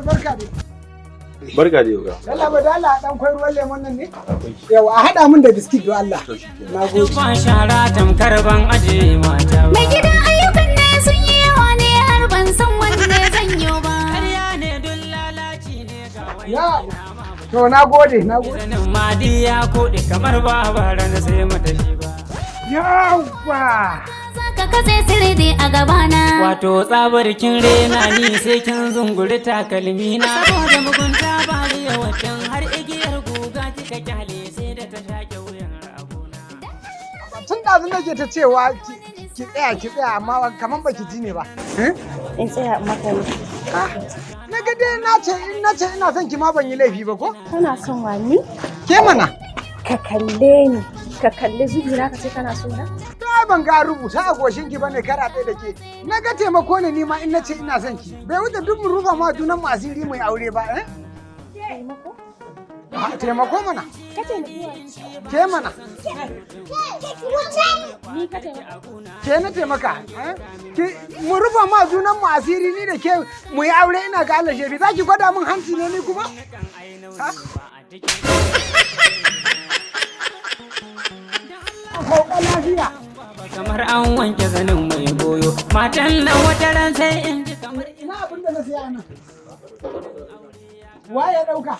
Barka dai. Barka da yoga. Yalla ba dala dan kwai ruwan lemon nan ne? Yawa, a haɗa min da biskit don Allah. Na gode. Ba shara tamkar ban aje mata ba. Mai gida, ayyukan ne sun yi yawa ne har ban san wanne zan yi ba. Ƙarya ne, dun lalaci ne ga wani. Ya. To, na gode, na gode. Zanin madi ya koɗe kamar ba na sai mata shi ba. Yawwa. Za ka katse sirri a gabana. Wato tsabar kin rena ni, sai kin zunguri takalmi na. Saboda mugunta ba riya wacan, har igiyar guga kika kyale sai da ta shaƙe wuyan ragona. Tun ɗazu nake ta cewa ki tsaya, ki tsaya, amma kaman baki ji ne ba. Eh? In tsaya in maka ne? Ah, na ga dai na ce in na ce ina son ki ma ban yi laifi ba ko? Kana son wani? Ke mana. Ka kalle ni, ka kalli zubi na, ka ce kana so na? To, ai ban ga rubuta a goshin ki bane kara ɗaya da ke. Na ga taimako ne ni ma in na ce ina son ki. Bai wuce duk mu rufa ma junan mu asiri mu yi aure ba, eh? Taimako? Ah, taimako mana. Ka taimaki wa? Ke mana. Ni ka taimaka? Ke na taimaka. Eh? Ki mu rufa ma junan mu asiri ni da ke mu yi aure, ina ga Allah shefi. Za ki gwada min hanci ne ni kuma? Ha? Sauka lafiya. Kamar an wanke zanin mai goyo. Matan nan wata ran sai in ji kamar Ina abin da na siya nan. Waye ya ɗauka?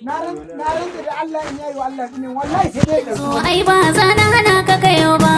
Na rantse da Allah, in yayi wa Allah tsinin, wallahi sai dai ya ɗauki. So ai ba za na hana ka kayo ba.